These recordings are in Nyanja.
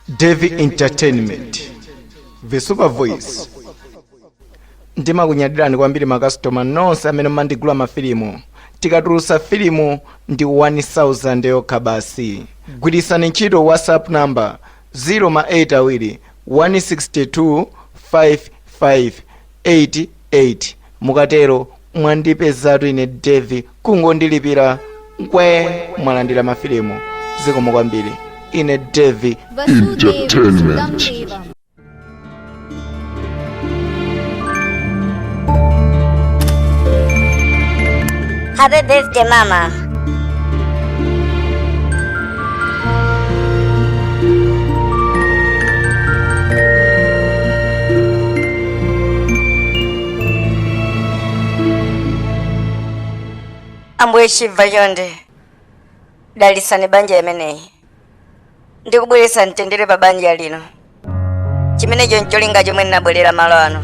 Devi Entertainment, The Super Voice. Ndimakunyadirani kwambiri makasitoma nonse amene mumandigula mafilimu. Tikatulutsa filimu ndi 1000 yokha basi. Gwiritsani ntchito WhatsApp number 0 ma 8 awiri 162 5588. Mukatero mwandipezatu ine Devi, kungondilipira nkwe mwalandira mafilimu. Zikomo kwambiri. Ine Devi Entertainment. Happy birthday, mama. Ambuye Shiva, chonde dalitsani banja imeneyi ndikubweretsa mtendere pa banja lino. Chimenecho ncholinga chomwe ndinabwerera malo ano.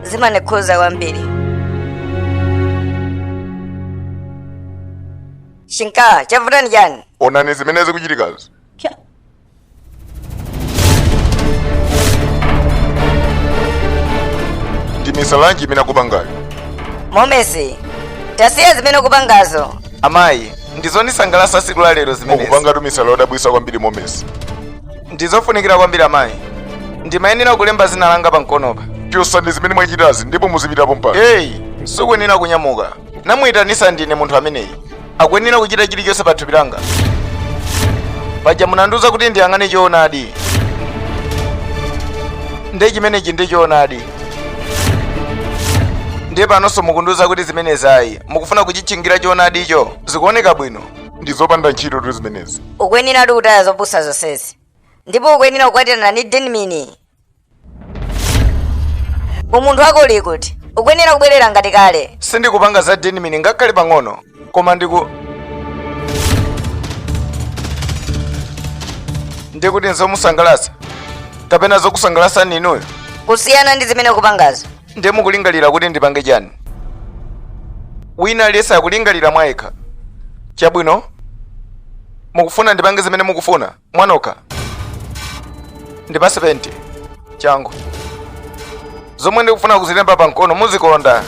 Zimandikhudza kwambiri. Shinka, chavuta ndi chani? Onani zimene zikuchitikazi. Ndi misala yanji imene akupangayo? Momesi, tasiya zimene ukupangazo. Amayi, ndizondisangalatsa tsiku la lero zimenezi. Ukupangatu misala yodabwitsa kwambiri, Momesi. Ndizofunikira kwambiri, amayi. Ndimayenera kulemba dzina langa pa mkonopa. Chotsani zimene mwachitazi ndipo muzipita pompano. Eyi, sikuyenera kunyamuka. Namuyitanisa ndine munthu ameneyi. Akuyenera kuchita chilichonse pa thupi langa. Paja munandiuza kuti ndiyang'ane choonadi. Ndiye chimenechi ndi choonadi. Ndiye panonso mukundiuza kuti zimenezi ayi. Mukufuna kuchitchingira choonadicho. Zikuoneka bwino. Ndi zopanda ntchito tu zimenezi. Ukuyenera kutaya zopusa zonsezi ndipo ukuyenera kukwatirana ndi Denmini. Umunthu wako uli kuti? Ukuyenera kubwerera ngati kale. Sindikupanga za Denmini ngakhale pang'ono, koma ndikuti nzomusangalatsa kapena zokusangalatsani inuyo. Kusiyana ndi zimene ukupangazo. Ndiye mukulingalira kuti ndipange chani? Wina aliyense akulingalira mwa yekha. Chabwino, mukufuna ndipange zimene mukufuna mwanokha? Ndipatse penti changu. Zomwe ndikufuna kuzilemba pa mkono muzikonda.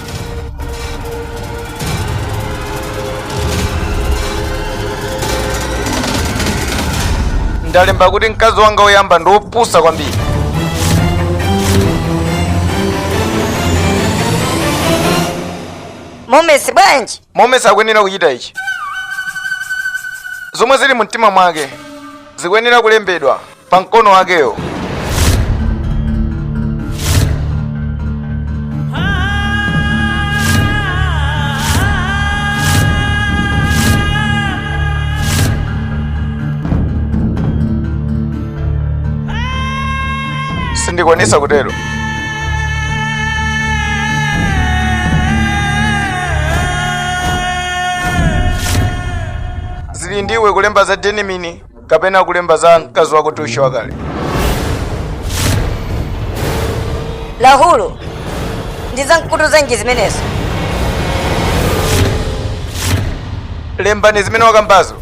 Ndalemba kuti mkazi wanga woyamba ndi wopusa kwambiri. Momesi, bwanji? Momesi akuyenera kuchita ichi. Zomwe zili mumtima mwake zikuyenera kulembedwa pa mkono wakewo. Sindikwanisa kutero. Zili ndiwe kulemba za Denimini kapena kulemba za mkazi wako Tusha wakale. Lahulu, ndi zamkutu zanji zimenezo? Lembani zimene wakambazo.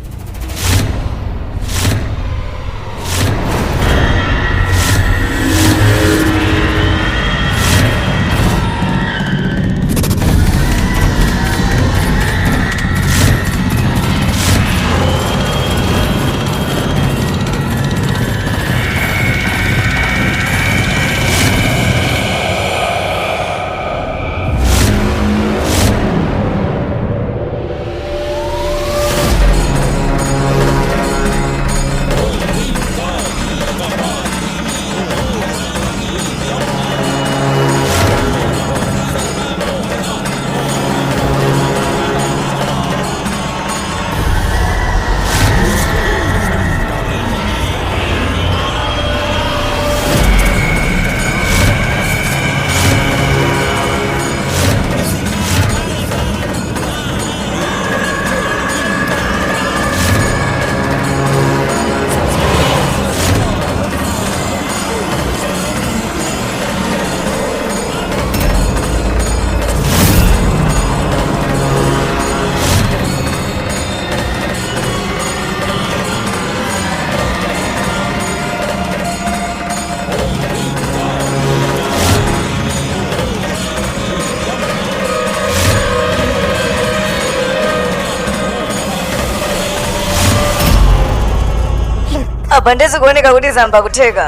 Apa ndizikuoneka kuti zamba kutheka.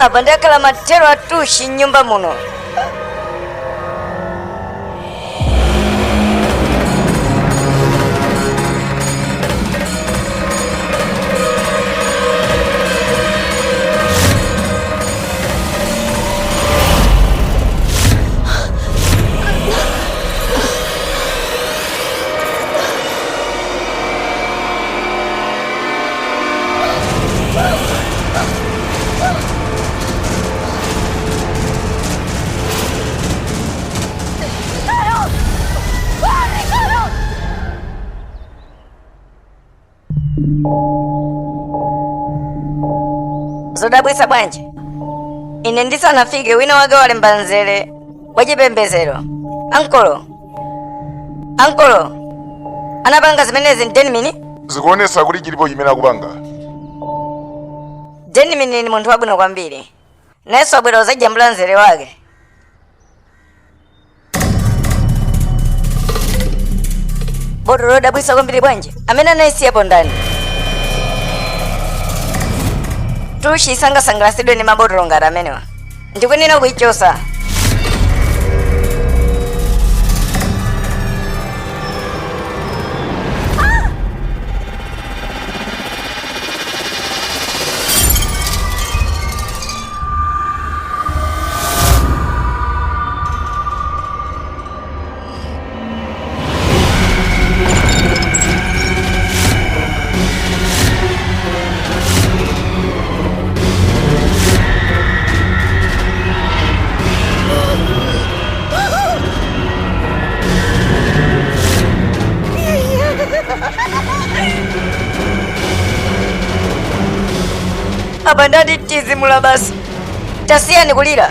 Apa ndakhala mathero atushi m'nyumba muno. Zodabwitsa bwanji, ine ndisanafike wina wake walemba mzere wachipembedzero. Ankolo, ankolo anapanga zimenezi Denmini. Zikuonetsa kuti chilipo chimene akupanga. Denmini ni munthu wabwino kwambiri, nayenso abwera kuzajambula mzere wake. Botolo lodabwitsa kwambiri bwanji, amene anayisiyapo ndani? Tushi sangasangalatsidwe ndi mabotolo ngati amenewa. Ndikuyenera kuichosa. Apa ndati tizimula basi, tasiyani kulira.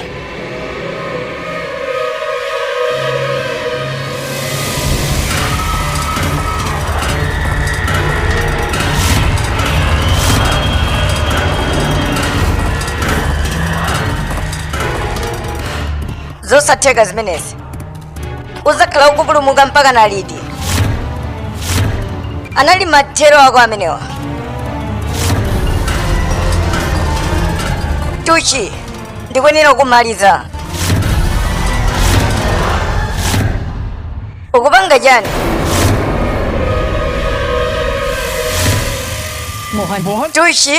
Zosatheka zimenezi, uzakhala ukupulumuka mpaka na liti? Anali mathero ako amenewa. Tuchi, ndikuyenera kumaliza. Ukupanga chani? Mohan. Tushi,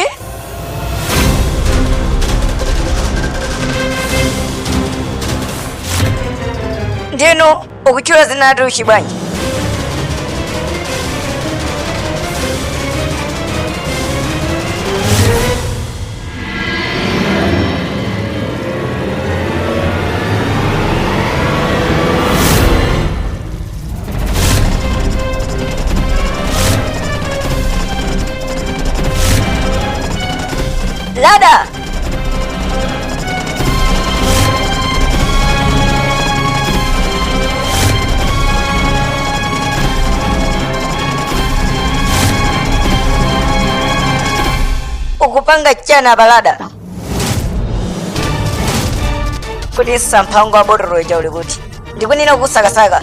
ndinu ukutchula zina la Tushi bwanji? Lada! Ukupanga chani apa Lada? Kuti samphango wa botolo ija uli kuti? Ndikunena kusakasaka.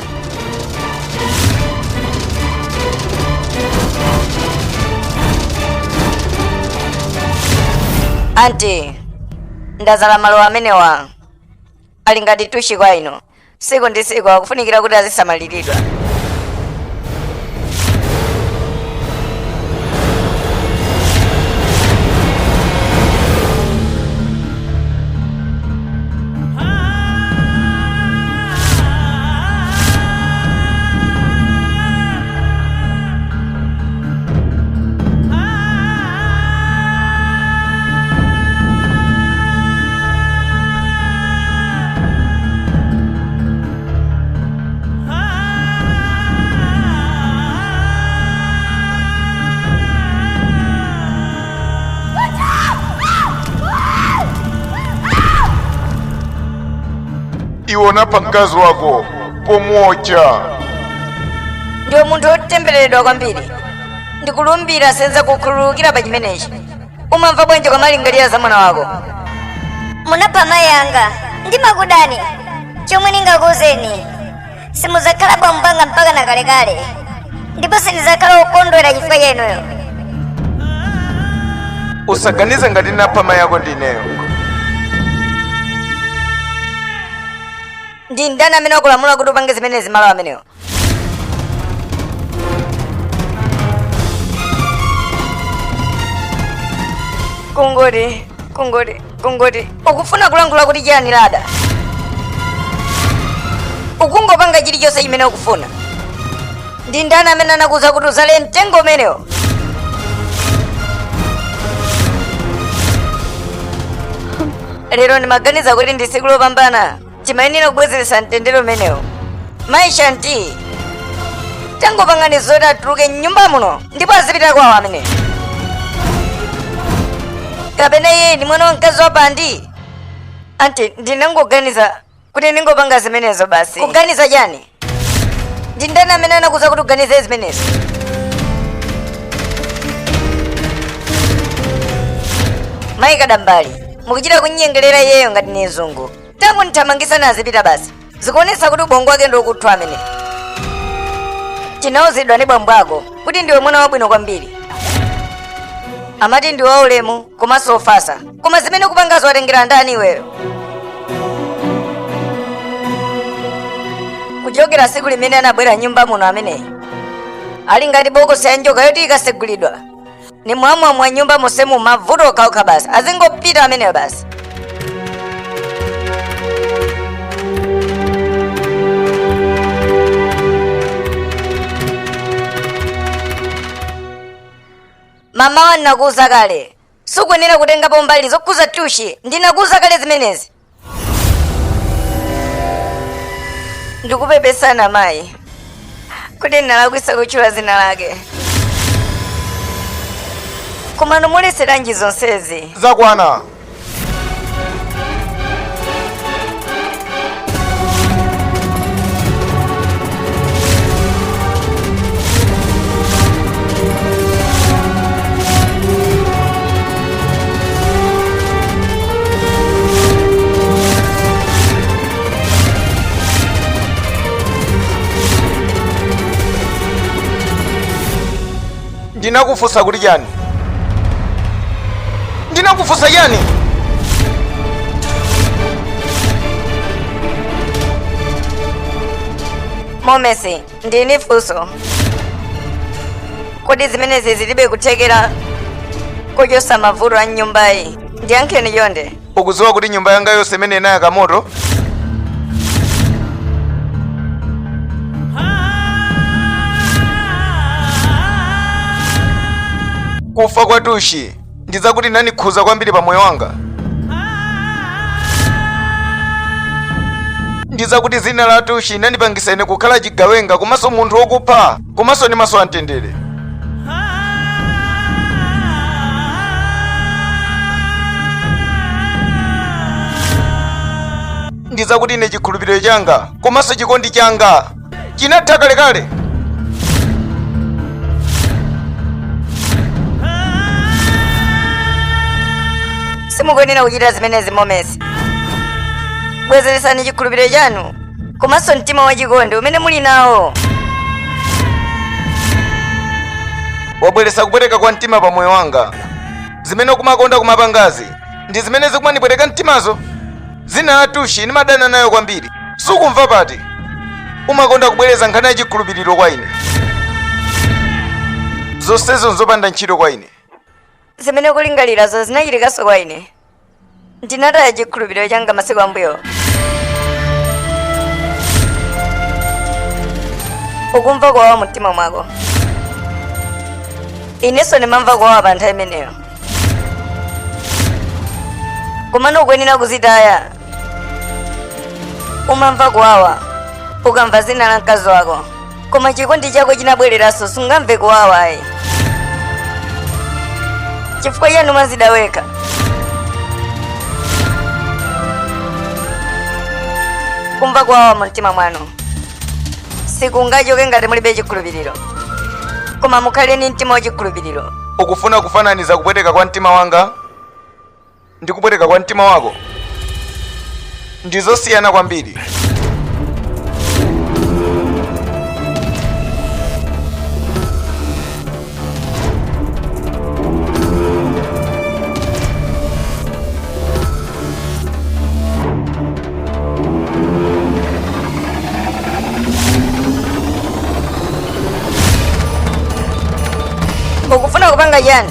Anti, ndazala maluwa amenewa ali ngati Tushi kwa inu. Siku ndi siku akufunikira kuti azisamaliridwa. Iwe unapha mkazi wako pomuotcha. Ndiwe munthu wotembereredwa kwambiri. Ndikulumbira sindidzakukhululukira pa chimenechi. Umamva bwanji ukamalingalira za mwana wako? Munapha mayi anga. Ndimakudani. Chomwe ndingakuuzeni, simudzakhala bambo anga mpaka na kalekale, ndipo sindidzakhala wokondwera chifukwa cha inuyo. Usaganize ngati ndinapha mayi ako ndi ineyo. Ndi ndani amene wakulamula kuti upange zimenezi malo amenewo? Kungoti, kungoti, kungoti ukufuna kulankhula kuti chiyani Lada? Ukungopanga chilichonse chimene ukufuna. Ndi ndani amene anakuuza kuti uzale mtengo umenewo? Lero ndimaganiza kuti ndi tsiku lopambana. Timayenera kubwezeretsa mtendere umenewo. Mayi Shanti, tangopangani zoti atuluke mnyumba muno ndipo azipita kwawo ameneyo. Kapena iye ndi mwana wa mkazi wa Pandi? Anti, ndinangoganiza kuti ndingopanga zimenezo basi. Kuganiza chani? Ndi ndani amene anakuuza kuti uganize zimenezo? Mayi Kadambali, mukuchita kunyengerera iyeyo ngati ni mzungu. Tangomthamangisani azipita basi. Zikuonetsa kuti ubongo wake ndi wokuthwa amene. Tinauzidwa ndi bambo ako kuti ndiwe mwana wabwino kwambiri. Amati ndiwe waulemu komanso ofatsa. Koma zimene ukupangazo watengera ndani iweyo? Kuchokera tsiku limene anabwera nyumba muno ameneyi ali ngati bokosi ya njoka yoti ikasegulidwa ni mwamwamwa nyumba monsemu mavuto okhaokha basi. Azingopita ameneyo basi. Mamawa ndinakuuza kale, sukuyenera kutengapo mbali zokhuza Tushi. Ndinakuuza kale zimenezi. Ndikupepesani amayi kuti ndinalakwitsa kutchula dzina lake. Komano muletseranji zonsezi? Zakwana. Ndinakufunsa kuti chani? Ndinakufunsa chani? Momesi, ndili ndi funso. Kodi zimenezi zilibe kuthekera kochotsa mavuto a mnyumbayi? Ndiyankheni chonde. Ukudziwa kuti nyumba yanga yonse imene inayaka moto? Kufa kwa Tushi ndizakuti inanikhuza kwambiri pa moyo wanga. Ndizakuti zina la Tushi inandipangisa ine kukhala chigawenga komanso munthu wokupha komanso ndi maso amtendere. Ndizakuti ine chikhulupiriro changa komanso chikondi changa chinatha kalekale. Simukuyenera kuchita zimenezi Momesi. Bwezeretsani chikhulupiriro chanu komanso mtima wachikondi umene muli nawo. Wabweretsa kupweteka kwa mtima pa moyo wanga. Zimene ukumakonda kumapangazi ndi zimene zikumandipweteka mtimazo. Zina la Tushi ndimadana nayo kwambiri. Sukumva pati? Umakonda kubwereza nkhani ya chikhulupiriro kwa ine. Zonsezo nzopanda ntchito kwa ine. Zimene ukulingalirazo zinachitikanso kwa ine. Ndinataya chikhulupiriro changa masiku ambuyo. Ukumva kuwawa mumtima mwako. Inenso ndimamva kuwawa pa nthawi imeneyo. Komano ukuyenera kuzitaya. Umamva kuwawa ukamva zina la mkazi wako, koma chikondi chako chinabwereranso, sungamve kuwawa ayi. Chifukwa chani umazida wekha? Kumva kuwawa mumtima mwanu sikungachoke ngati mulibe chikhulupiriro, koma mukhale ndi mtima wachikhulupiriro. Ukufuna kufananiza kupweteka kwa mtima wanga ndi kupweteka kwa mtima wako? Ndizosiyana kwambiri. Ukupanga chani?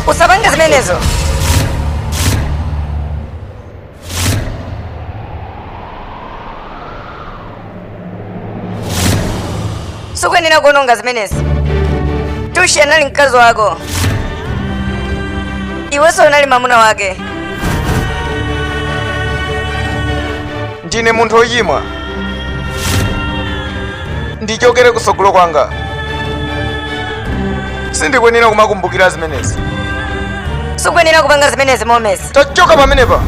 Usapange zimenezo. Sukuyenera kuononga zimenezi. Tushi anali mkazi wako, iwenso unali mamuna wake. Ndine munthu wochimwa, ndichokere kusogolo kwanga. Sindikuyenera kumakumbukira zimenezi. Sukuyenera kupanga zimenezi, Momesi. Tachoka pamenepa.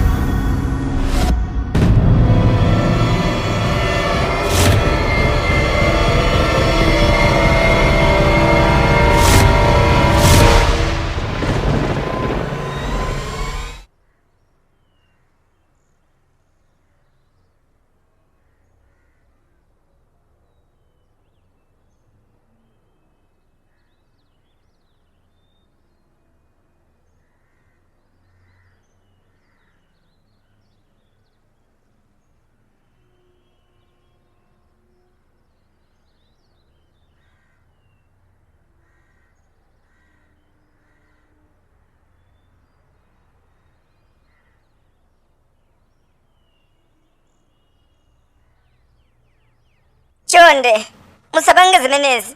Chonde, musapange zimenezi.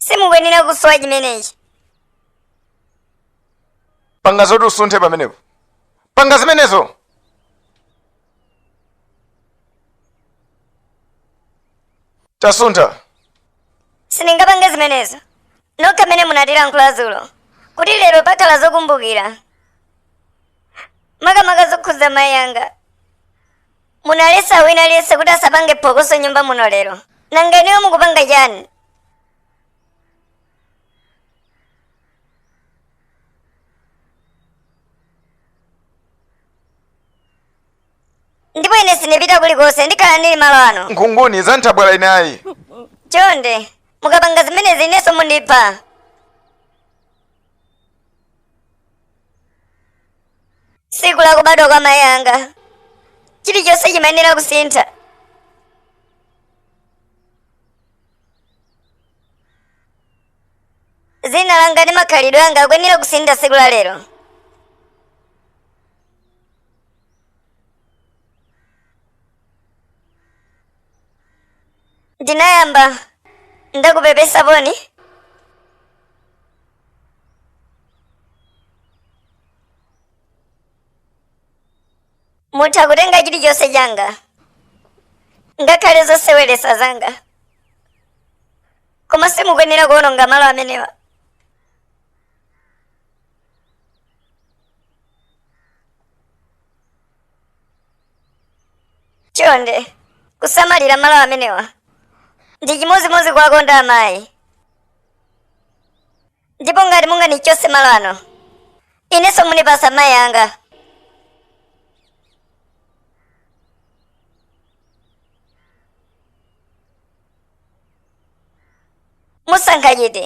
Simukuyenera kusowa chimenechi. Panga zoti usunthe pamenepo. Panga zimenezo. Tasuntha. Sindingapange zimenezo. Nokha amene munatilankhula dzulo kuti lero pakhala zokumbukira, makamaka zokhudza mayi anga. Munaletsa wina aliyense kuti asapange phokoso nyumba muno lero. Nanga inuyo mukupanga chani? Ndipo ine sindipita kulikonse, ndikhala ndili malo ano. Nkhunguni zanthabwala ine ayi. Chonde, mukapanga zimenezi inenso mundipha. Tsiku la kubadwa kwa mayi anga, chilichonse chimayenera kusintha. Dzina langa ndi makhalidwe anga akuyenera kusintha tsiku la lero. Ndinayamba ndakupepesaponi. Mutha kutenga chilichonse changa, ngakhale zoseweretsa zanga, koma simukuyenera kuononga malo amenewa. Chonde, kusamalira malo amenewa ndi chimodzimodzi kuwakonda amayi. Ndipo ngati mungandichotse malo ano, inenso mundipatsa mayi anga. Musankha chiti?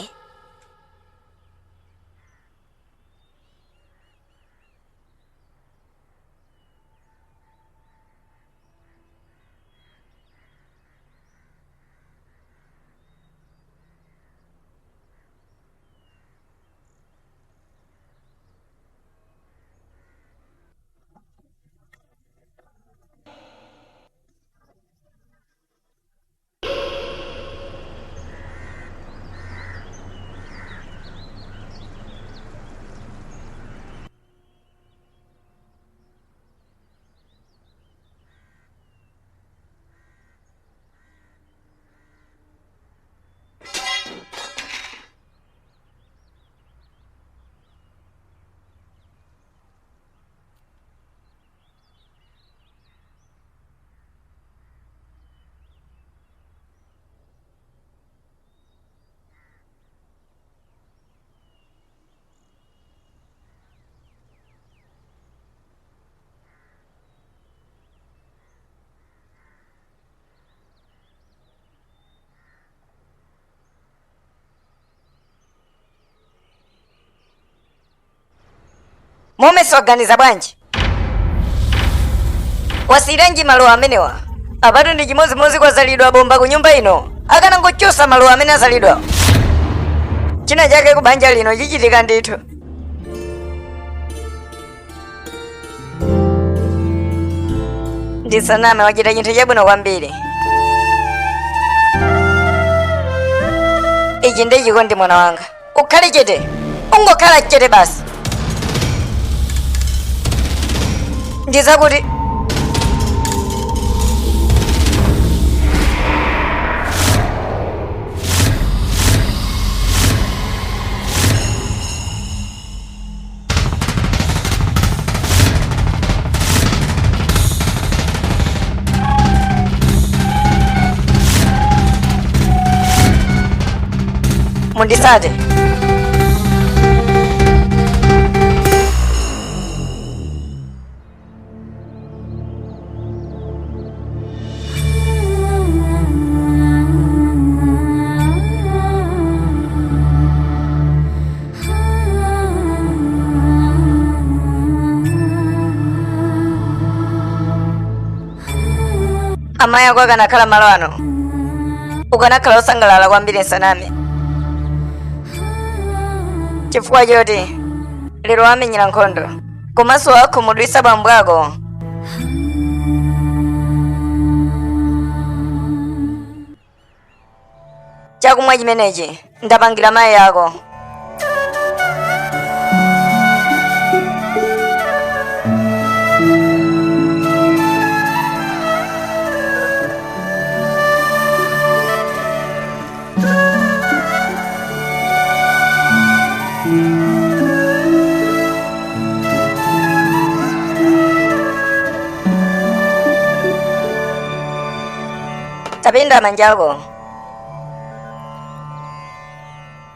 Momesi waganiza bwanji? Wasiyiranji maluwa amenewa? Apatu ndi chimodzimodzi kwazalidwa bomba ku nyumba ino. Akanangochosa maluwa amene azalidwa. China chake ku banja lino chichitika ndithu. Ndisaname, wachita chinthu chabwino kwambiri. Ichi ndi chikondi mwana wanga. Ukhale chete, ungokhala chete basi. Ndizakuti mundisate. Amayi ako akanakhala malo ano, ukanakhala osangalala kwambiri nsaname, chifukwa choti lero wamenyera nkhondo komanso wakhumudwitsa bambo ako. Chakumwa chimenechi ndapangira mayi ako. Tapinda manja ako.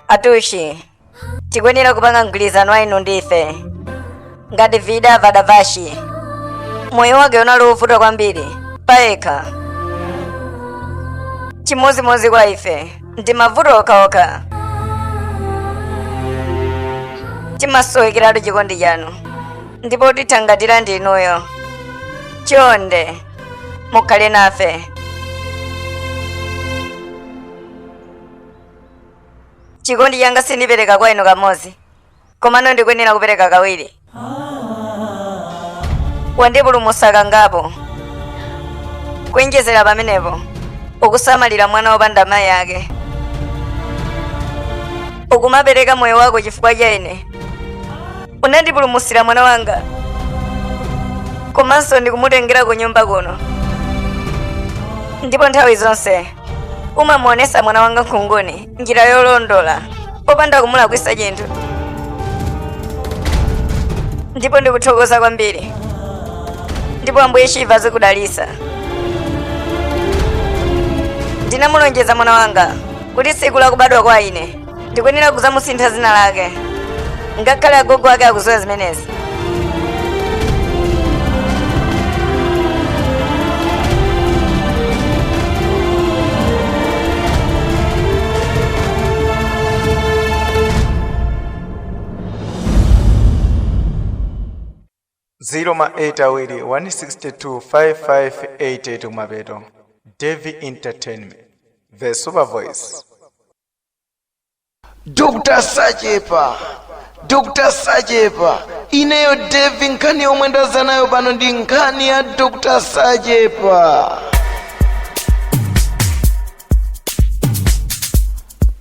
Atushi, tikuyenera kupanga mgwirizano wa inu ndi ife ngati Vida Vadavashi. Moyo wake unali wovuta kwambiri payekha, chimodzimodzi kwa ife ndi mavuto okhaokha. Timasowekeratu chikondi chanu ndipo tithangatira ndi inuyo. Chonde mukhale nafe. Chikondi changa sindipereka kwa inu kamodzi, komano ndikuyenera kupereka kawiri. Wandipulumutsa kangapo. Kuonjezera pamenepo, ukusamalira mwana wopanda mayi ake, ukumapereka moyo wako chifukwa cha ine. Unandipulumutsira mwana wanga komanso ndikumutengera ku nyumba kuno, ndipo nthawi zonse umamuonesa mwana wanga nkhunguni njira yolondola popanda kumulakwisa chinthu, ndipo ndikuthokoza kwambiri. Ndipo Ambuye Shiva azikudalitsa. Ndinamulonjeza mwana wanga kuti tsiku lakubadwa kwa ine ndikuyenera kudzamusintha dzina lake, ngakhale agogo ake akudziwa zimenezi. Zero ma 8 awiri 162 5588 kumapeto. Davy Entertainment, the super voice. Dr. Sachepa, Dr. Sachepa, ineyo Devi, nkhani yomwe ndaza nayo pano ndi nkhani ya Dr. Sachepa.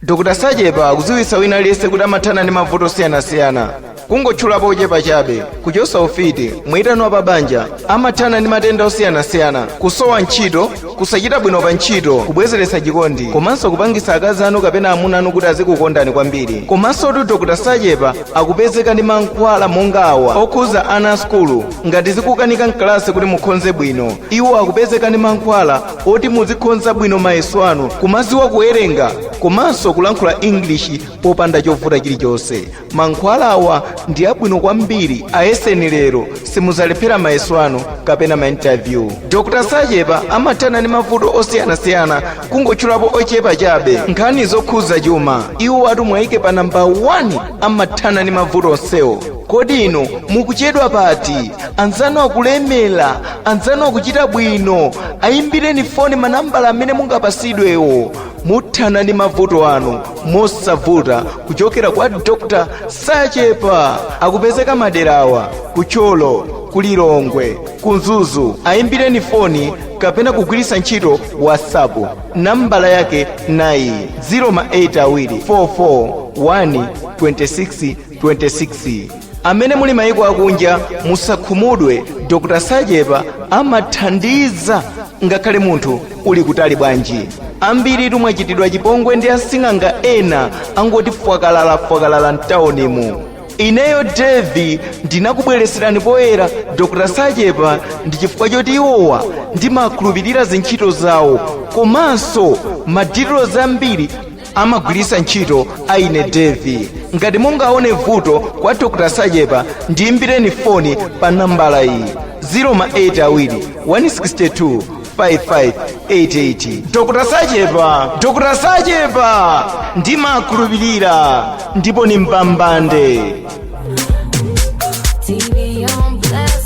Dr. Sachepa akudziwitsa wina aliyense kuti amathana ndi mavuto osiyanasiyana, kungotchulapo ochepa chabe: kuchotsa ufiti, mwitano wa pabanja, amathana ndi matenda osiyanasiyana, kusowa ntchito, kusachita bwino pa ntchito, kubwezeretsa chikondi, komanso kupangitsa akazi anu kapena amuna anu kuti azikukondani kwambiri. Komanso tu Dr. Sachepa akupezeka ndi mankhwala monga awa okhuza ana a sukulu ngati zikukanika mkalasi kuti mukhonze bwino. Iwo akupezeka ndi mankhwala oti muzikhonza bwino mayeso anu, kumaziwa kuwerenga komanso kulankhula English popanda chovuta chilichonse. Mankhwala awa Ndi abwino kwambiri. Ayeseni lero, simuzalephera mayeso anu kapena ma interview. Dr Sachepa amathana ndi mavuto osiyanasiyana, kungotchulapo ochepa chabe. Nkhani zokhuza chuma, iwo atu mwayike pa namba 1, amathana ndi mavuto onsewo. Kodi inu mukuchedwa pati? Anzanu akulemera, anzanu akuchita bwino. Ayimbireni foni manambala amene mungapasidwewo, muthana ndi mavuto anu mosavuta kuchokera kwa Dr Sachepa. Akupezeka maderawa: Kuthyolo, Kulilongwe, Kumzuzu. Ayimbireni foni kapena kugwiritsa ntchito WhatsApp. Nambala yake nayi: 082 44 1 26 26. Amene muli mayiko akunja, musakhumudwe. Dr Sachepa amathandiza ngakhale munthu uli kutali bwanji. Ambiri tumwachitidwa chipongwe ndi asing'anga ena angoti fwakalala fwakalala mtaunimu. Ineyo Devi ndinakubwereserani poyera Dr Sachepa ndi chifukwa choti iwowa ndimakhulupirira zintchito zawo, komanso maditiro zambiri amagwiritsa ntchito aine Devi. Ngati mungaone vuto kwa Dr Sachepa, ndiyimbireni foni pa nambala iyi: 082 162 5588. Dr Sachepa, Dr Sachepa, ndimakhulupirira ndipo ni mbambande. TV on blast.